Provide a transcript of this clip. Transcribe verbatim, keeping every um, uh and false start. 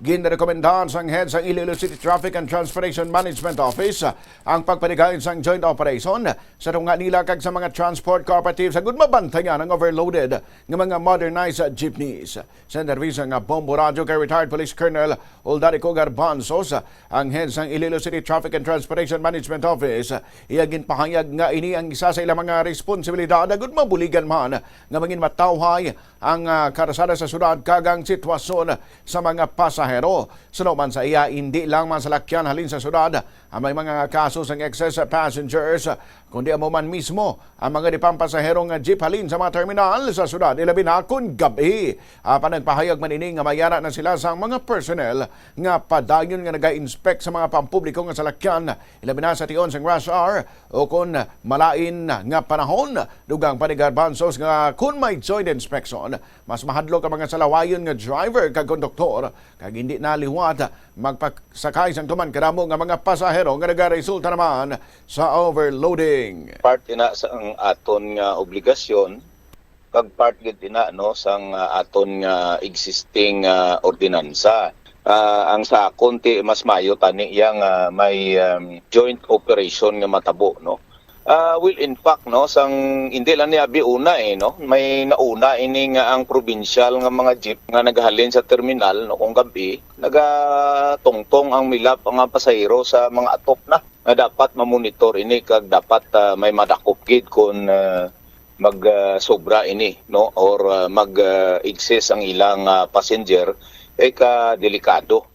Ginrekomendar sang head sang Iloilo City Traffic and Transportation Management Office ang pagpaligay sang joint operation sa tunga nila kag sa mga transport cooperatives agud mabantayan ang overloaded nga mga modernized jeepneys. Sa interview sa nga Bombo Radyo kay retired Police Colonel Uldarico Garbanzos, ang head sang Iloilo City Traffic and Transportation Management Office, iya ginpahayag nga ini ang isa sa ilang mga responsibilidad agud mabuligan man nga mangin matawhay ang ah, karsada sa syudad kag ang sitwasyon sa mga pasahero. Suno man sa iya, hindi lang mga salakyan halin sa syudad ang may mga kaso sang excess passengers, kundi amo man mismo ang mga di pa pasahero nga jeep halin sa mga terminal sa syudad, ilabi na kon gab-i. Apan nagpahayag man ini nga mayara na sila sang mga personnel nga padayon nga naga-inspect sa mga pampubliko nga salakyan, ilabi na sa tion sang rush hour o kon malain nga panahon. Dugang pa ni Garbanzos nga kon may joint inspection, mas mahadlok ang mga salawayon nga driver kag konduktor, kag hindi na liwat magpasakay sang tuman kadamo nga mga pasahero nga nagaresulta naman sa overloading. Part ina sa ang aton nga obligasyon, kag part gid ina, no, sang ah, aton nga existing ah, ordinansa. Ah, ang sa akon ti mas mayo tani iya nga may um, joint operation nga matabo, no. Ah, well, in fact, no, sang hindi lang ni abi una eh, no, may nauna ini nga ang provincial nga mga jeep nga nagahalin sa terminal, no, kung gabi, nagatungtong ang milap nga pasahero sa mga atop na nga dapat mamonitor ini kag dapat ah, may madakop gid kung ah, mag ah, sobra ini, no, or ah, mag ah, excess ang ilang ah, passenger, kay ka delikado.